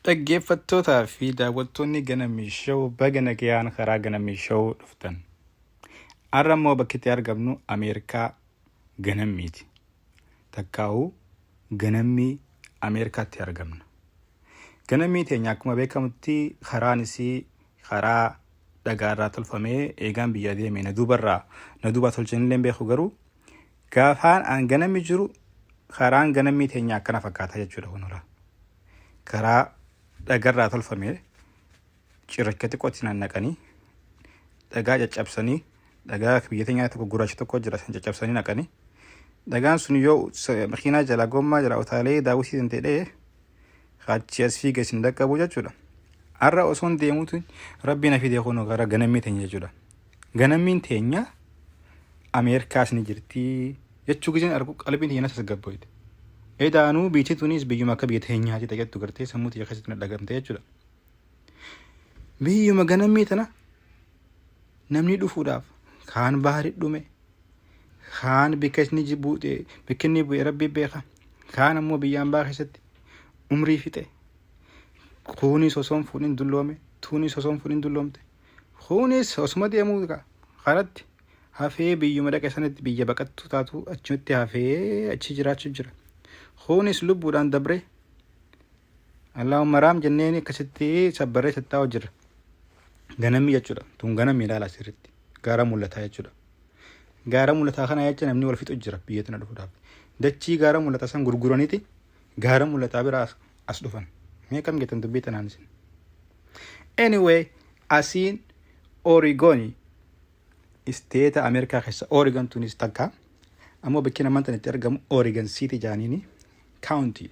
Dhaggeeffattootaa fi daawwattoonni Ganamii Show, baga nagayaan karaa Ganamii Show dhuftan. Har'a immoo bakki itti argamnu Ameerikaa Ganammiiti. Takkaa'uu Ganammii Ameerikaatti argamna. Ganammii teenya akkuma beekamutti karaan isii karaa dhagaa irraa tolfamee, eegaan biyya deeme na duubarraa na duubaa tolchanillee hin beeku, garuu gaafaan an ganammi jiru karaan ganammii teenya akkana fakkaata jechuudha kunuura. Karaa dhagarraa tolfame, cirracha xiqqootti nannaqanii, dhagaa caccabsanii, dhagaa biyya teenyaa tokko gurraacha tokko jira, san caccabsanii naqanii, dhagaan sun yoo makiinaa jala gommaa jala utaalee daawwitii danda'ee achi as fiiga isin dhaqqabu jechuudha. Har'a osoon deemuutu rabbi na fide kun gara ganammii teenya jechuudha. Ganammiin teenya Ameerikaas ni jirti jechuu gizeen argu qalbiin teenya na tasgabboyte. Edaanuu biitti tunis biyyuma akka biyya teenyaati ta'ettu gartee sammuu tiyya keessatti na dhagamte jechuudha. Biyyuma ganammii tana namni dhufuudhaaf kaan bahari dhume, kaan bikka inni buute, bikka inni bu'e rabbi beeka, kaan ammoo biyyaan baa keessatti umrii fixe, kuunis osoo hin fuudhin dulloome, tuunis osoo hin fuudhin dulloomte, kuunis osuma deemuu karatti hafee biyyuma dhaqe sanatti biyya baqattuu taatu achumatti hafee achi jiraachuu jira. Kuunis lubbuudhaan dabree Allahumma raam jenneen akkasitti sabbarree tattaa'u jira. Ganammi jechuudha. Tun ganammi ilaala sirriitti. Gaara mul'ataa jechuudha. Gaara mul'ataa kana jecha namni wal fixu jira biyya tana dhufuudhaaf. Dachii gaara mul'ataa san gurguraniiti gaara mul'ataa bira as dhufan. Mee kam jettan dubbii tanaan isin? Anyway, asiin Oregon, isteeta Ameerikaa keessa Oregon tunis takka. Ammoo bakki namaan tan itti argamu Oregon City jaaniini county.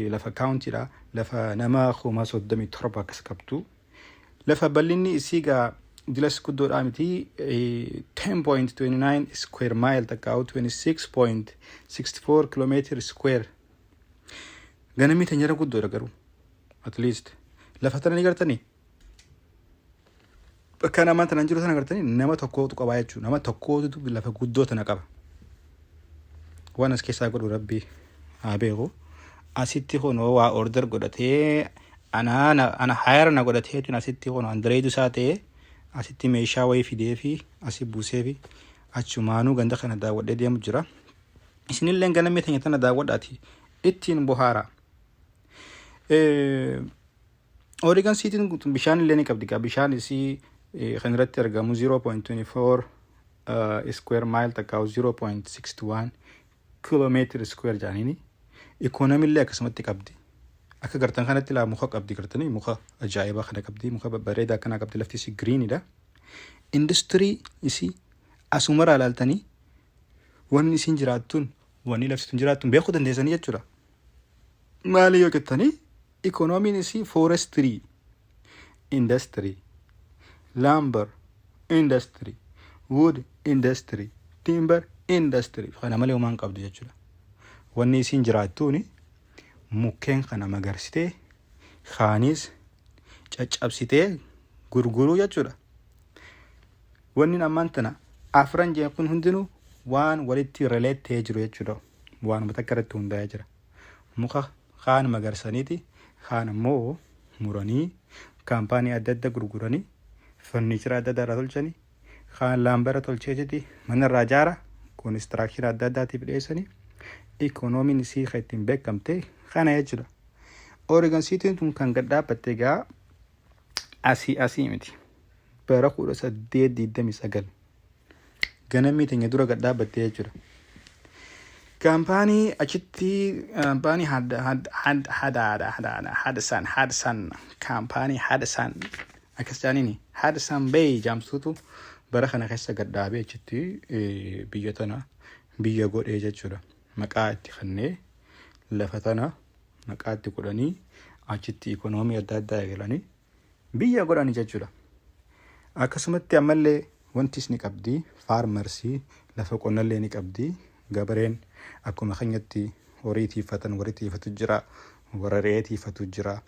Lafa countydha. Lafa nama 37,000 akkas qabdu. Lafa bal'inni isii gaa dilas guddoodhaa miti, 10.29 square mile takka 26.64 kilometer square. Ganamii teenyara guddoodha garuu. At least lafa tana ni gartanii. Bakka namaan tanaan jiru tana gartanii, nama tokkootu qabaa jechuudha. Nama tokkootu lafa guddoo tana qaba. Waan as keessaa godhu rabbi haa beeku. Asitti kunoo waa order godhatee, ana hayara na godhatee, asitti kunoo andareedu isaa ta'ee, asitti meeshaa wayii fidee fi asi buusee fi achumaanuu ganda kana daawwadhee deemu jira. Isinillee ganamee teenya tana daawwadhaati ittiin bohaara. Oregon Cityn kun bishaan illee ni qabdi. Bishaan isii kan irratti argamu 0.24 square mile takka 0.61 kilometer square jedhaniini. Economy illee akkasumatti qabdi. Akka gartan kanatti laa muka qabdi, gartanii muka ajaa'ibaa kana qabdi, muka babbareedaa akkanaa qabdi, lafti isii greenidha. Industirii isii asumarraa ilaaltanii wanni isiin jiraattuun, wanni lafti tun jiraattuun beekuu dandeessanii jechuudha. Maali yoo jettanii, economyn isii forestry industry, lumber industry, wood industry, timber industry kana malee homaa hin qabdu jechuudha. Wanni isiin jiraattuuni mukkeen kana magarsitee, kaanis caccabsitee gurguruu jechuudha. Wanni ammaan tana afran jeen kun hundinuu waan walitti relate ta'ee jiru jechuudha. Waanuma takka irratti hundaa'ee jira. Muka kaan magarsaniiti, kaan ammoo muranii kaampaanii adda adda gurguranii furniture adda addaa irraa tolchanii, kaan lumbera tolcheetiti mana irraa ijaara, construction adda addaatiif dhiyeessanii, economyn isii kan ittiin beekamte kana jechuudha. Oregon Cityn tun kan gad dhaabbatte egaa asii asii miti. Bara 1829 ganamii teenya dura gad dhaabbatte jechuudha. Kaampaanii achitti kaampaanii Hudson Hudson kaampaanii Hudson akkas jedhaniini Hudson Bay jaamsuutu bara kana keessa gad dhaabee achitti biyya tana biyya godhee jechuudha. Maqaa itti kennee, lafa tana maqaa itti godhanii, achitti economy adda addaa eegalanii biyya godhanii jechuudha. Akkasumatti ammallee wantis ni qabdi, farmersii lafa qonnallee ni qabdi. Gabareen akkuma keenyatti horii tiifatan, warri tiifatu jira, warra re'ee tiifatu jira,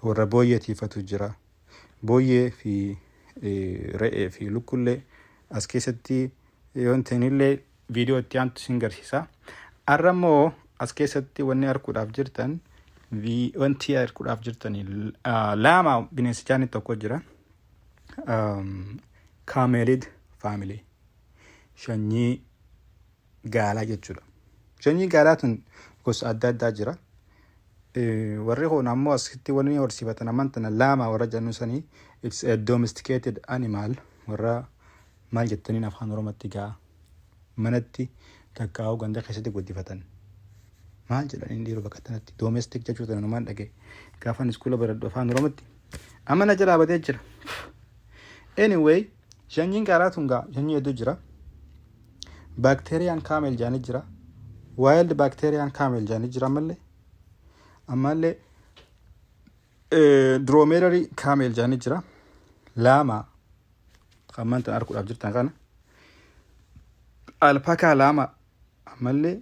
warra booyyee tiifatu jira. Booyyee fi re'ee fi lukkullee as keessatti yoo ta'inillee viidiyoo itti aantu isin garsiisa. Har'a immoo as keessatti wanni arguudhaaf jirtan Wanti arguudhaaf jirtanii lama bineensichaan tokko jira. Camelid family, sanyii gaalaa jechuudha. Sanyii gaalaa tun gosa adda addaa jira. Warri kun ammoo asitti wanni horsiifatan amman tana llama warra jennu sanii, it's a domesticated animal, warra maal jettaniin Afaan Oromootti gaa manatti takkaa'uu ganda keessatti guddifatan. Maal jedhaniin dhiiroo bakka tanatti domestic jechuu tana numaan dhagee gaafan iskuula baradhu Afaan Oromootti. Amma na jalaa badee jira. Anyway, sanyiin gaalaa tun gaa sanyii hedduu jira. Bactrian camel jaanii jira. Wild Bactrian camel jaanii jira ammallee. Ammallee dromedary camel jaanii jira. Llama kan tan arguudhaaf jirtan kana. Alpaca llama, ammallee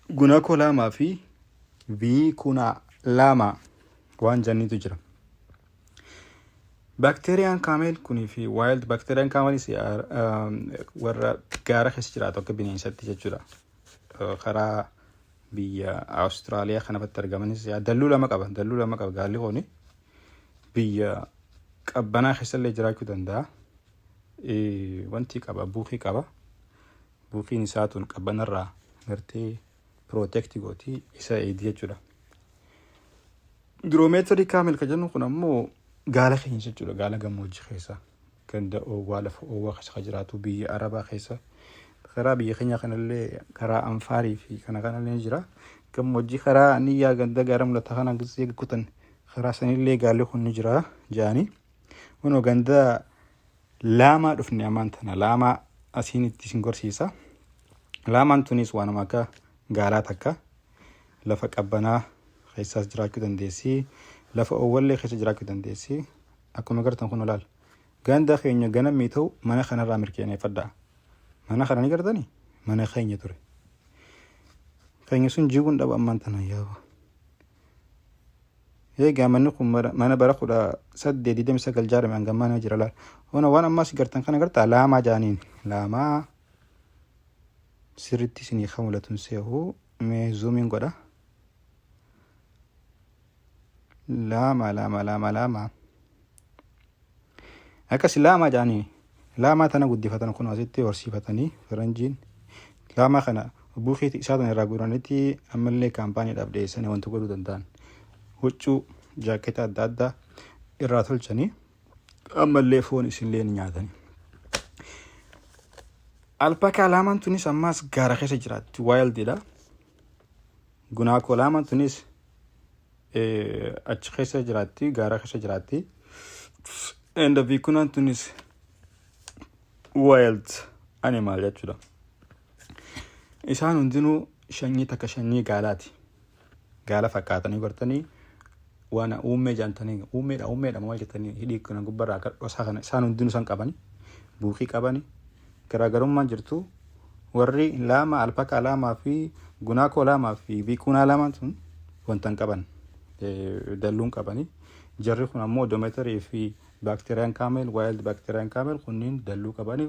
guanaco llama fi vicuna llama waan janniitu jira. Bactrian camel kunii fi wild Bactrian camelis warra gaara keessa jiraatu akka bineensatti jechuudha. Karaa biyya Awustiraaliyaa kanafatti argamanis dalluu lama qaba. Dalluu lama qaba gaalli kuni. Biyya qabbanaa keessallee jiraachuu danda'a. Wanti qaba, buukii qaba. Buukiin isaa tun qabbanarraa gartee protect gooti, isa eegdi jechuudha. Dromedary camel kan jennu kun ammoo gaala keenya jechuudha. Gaala gammoojjii keessa ganda oowwaa, lafa oowwaa keessa kan jiraatu, biyya Arabaa keessa, karaa biyya keenya kanallee karaa Anfaarii fi kana kanallee jira. Gammoojjii karaa niyyaa ganda gaara mul'ata kana gisee kutan karaa sanillee gaalli kun ni jira jaanii. Kunoo ganda llama dhufne ammaan tana llama asiin itti isin gorsiisa. Llamaan tunis waanuma akka gaalaa takka lafa qabbanaa keessaas jiraachuu dandeessi. Lafa oowwallee keessa jiraachuu dandeessi. Akkuma agartan kun olaal. Ganda keenya ganamii ta'u mana kanarraa mirkaneeffadhaa. Mana kana ni gartanii? Mana keenya ture. Keenya sun jiguun dhaba ammaan tana yaaba. Eegaa manni kun mana bara 1829 ijaarame, hanga ammaa nama jira laal. Ona waan ammas gartan kana gartaa llama jaaniin. Llama sirriitti isinii kan mul'atu seehu, mee zoomiin godha. Llama, llama, llama, llama. Akkas llama jaanii llama tana guddifatan, kun asitti horsiifatanii faranjiin llama kana buukii isaa tana irraa guuranitti ammallee kaampaaniidhaaf dhiyeessanii wanti godhuu danda'an. Huccuu, jaaketa adda addaa irraa tolchanii ammallee foon isinillee ni nyaatanii. Alpaca llamaan tunis ammaas gaara keessa jiraatti, wildidha. Guanaco llamaan tunis achi keessa jiraatti, gaara keessa jiraatti. And vicunaan tunis wild animal jechuudha. Isaan hundinuu sanyii takka, sanyii gaalaati. Gaala fakkaatanii gartanii waan uummee jaantanii uummeedha uummeedha maal jettanii hidhii kana gubbarraa akka dhosaa kana isaan hundinuu san qabani, buukii qabani. Garaagarummaan jirtu warri llama, alpaca llama fi guanaco llama fi vicuna llamaan sun wanta hin qaban, dalluun qabani. Jarri kun ammoo dromedary fi Bactrian camel, wild Bactrian camel kunniin dalluu qabani.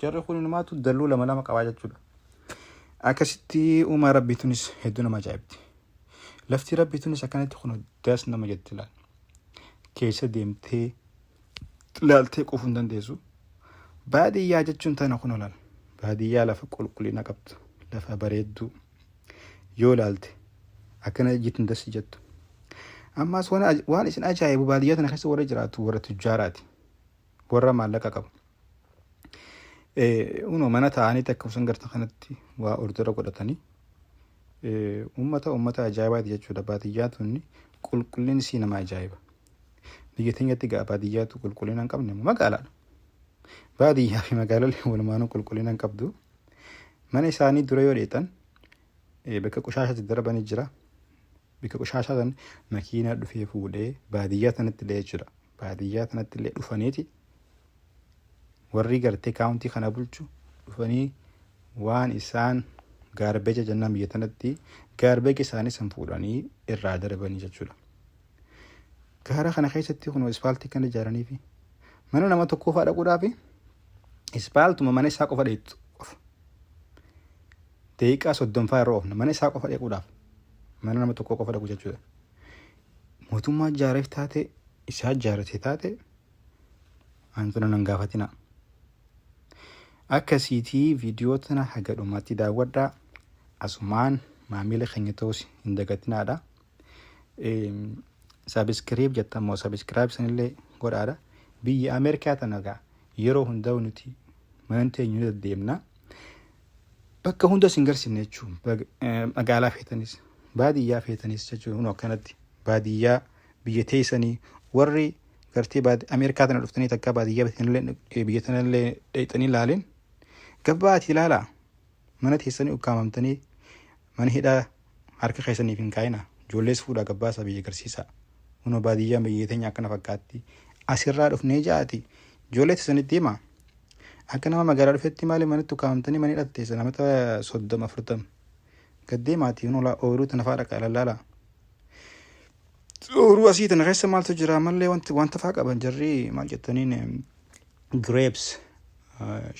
Jarri kun inumaatu dalluu lama lama qabaa jechuudha. Akkasitti uumaa rabbii tunis hedduu nama ajaa'ibti. Lafti rabbii tunis akkanatti kun das nama jetti laal. Keessa deemtee laaltee quufuu hin dandeessu. Baadiyyaa jechuun tana kun olaal. Baadiyyaa lafa qulqullina qabdu, lafa bareedduu yoo laalte akkana ijjitti das jettu. Ammaas waan isin ajaa'ibu baadiyyaa tana keessa warra jiraatu warra tujjaaraati. Warra maallaqa qabu. Unoo mana taa'anii akka isaan gartan kanatti waa ordora godhatanii uummata ajaa'ibaati jechuudha. Baadiyyaa tunni qulqullinni isii nama ajaa'iba. Biyya teenyatti gaa baadiyyaatu qulqullina hin qabne, magaalaadha. Baadiyyaa fi magaalaan walumaanuu qulqullina hin qabdu. Mana isaanii dura yoo dheexan bakka qoshaashaatti darbanii jira. Bakka qoshaashaa san makiinaa dhufee fuudhee baadiyyaa tanatti illee jechuudha. Baadiyyaa tanatti illee dhufaniiti warri gartee county kana bulchu dhufanii waan isaan garbage jennaan biyya tanatti, garbage isaanii san fuudhanii irraa darbanii jechuudha. Gaara kana keessatti kun ispaaltii kan ijaaranii fi mana nama tokkoo fa'aa dhaquudhaaf ispaaltuma mana isaa qofa dheettu qofa. Daqiiqaa 30 fa'aa yeroo oofna mana isaa qofa dhaquudhaaf. Mana nama tokkoo qofa dhaqu jechuudha. Mootummaa ijaareef taate isaa ijaarate taate antuna nan gaafatina. Akkasiitii viidiyoo tana haga dhumaatti daawwadhaa. Asumaan maamila keenya ta'us hin dagatinaadha. Subscribe jettan moo subscribe sanillee godhaadha. Biyya Ameerikaa tana egaa yeroo hundaa nuti mana teenyu ni deddeemna. Bakka hunda isin garsiifne jechuun magaalaa feetanis baadiyyaa feetanis jechuun kun akkanatti baadiyyaa biyya teessanii warri gartee Ameerikaa tana dhuftanii takka baadiyyaa biyya tanallee dheeyxanii ilaalin gabbaati ilaalaa mana teessanii ukkaamamtanii mana hidhaa harka keessaniif hin kaa'ina ijoollees fuudhaa gabbaasaa biyya agarsiisaa kunoo baadiyyaan biyya teenya akkana fakkaatti asirraa dhufnee ja'aati ijoollee teessanitti himaa. Akka nama magaalaa dhufetti maali manatti ukkaamamtanii mana hidhatte teessa namata 30 40 gad deemaati kun olaa ooyiruu tana fa'aa dhaqa lallaala. Ooyiruu asii tana keessa maaltu jira mallee wanti wanta fa'aa qaban jarri maal jettaniin grapes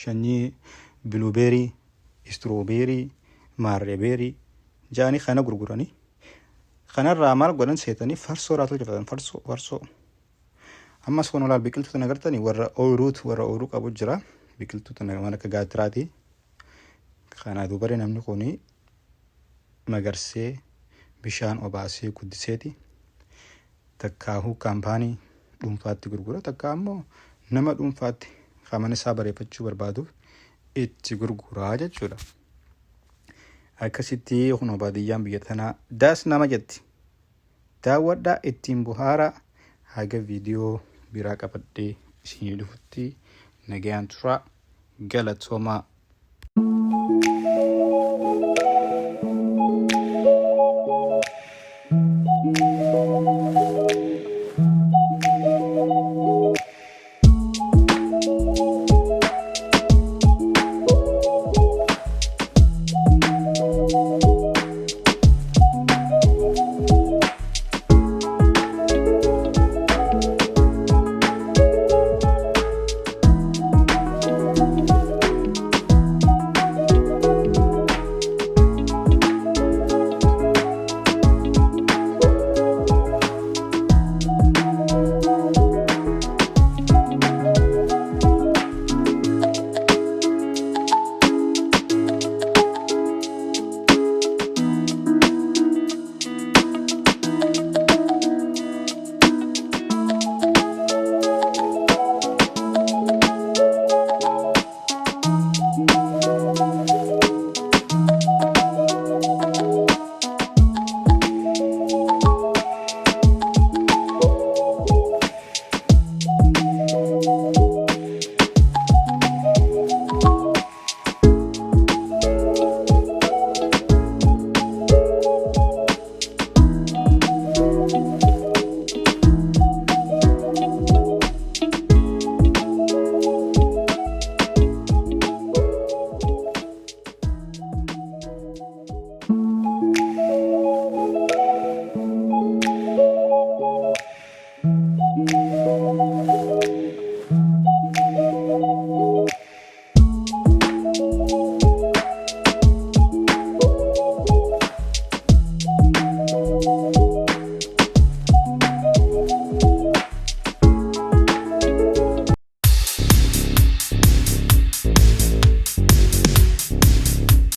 shanyii blueberry strawberry maarreebeerii ja'anii kana gurguranii kanarraa maal godhan seetanii farsoo irraa tolchifatan farsoo farsoo. Ammas kun olaal biqiltuu tana agartanii warra ooyiruutu warra ooyiruu qabu jira. Biqiltuu tana waan akka gaatiraati. Kana dubaree namni kun magarsee bishaan obaasee guddiseeti. Takkaahuu kaampaanii dhuunfaatti gurgura takka ammoo nama dhuunfaatti kan mana isaa bareeffachuu barbaaduuf itti gurguraa jechuudha. Akkasitti kunoo baadiyyaan biyya tanaa daas nama jetti. Daawwadhaa ittiin bohaaraa haga viidiyoo biraa qabadhee isinii dhufutti nagayaan turaa galatoomaa.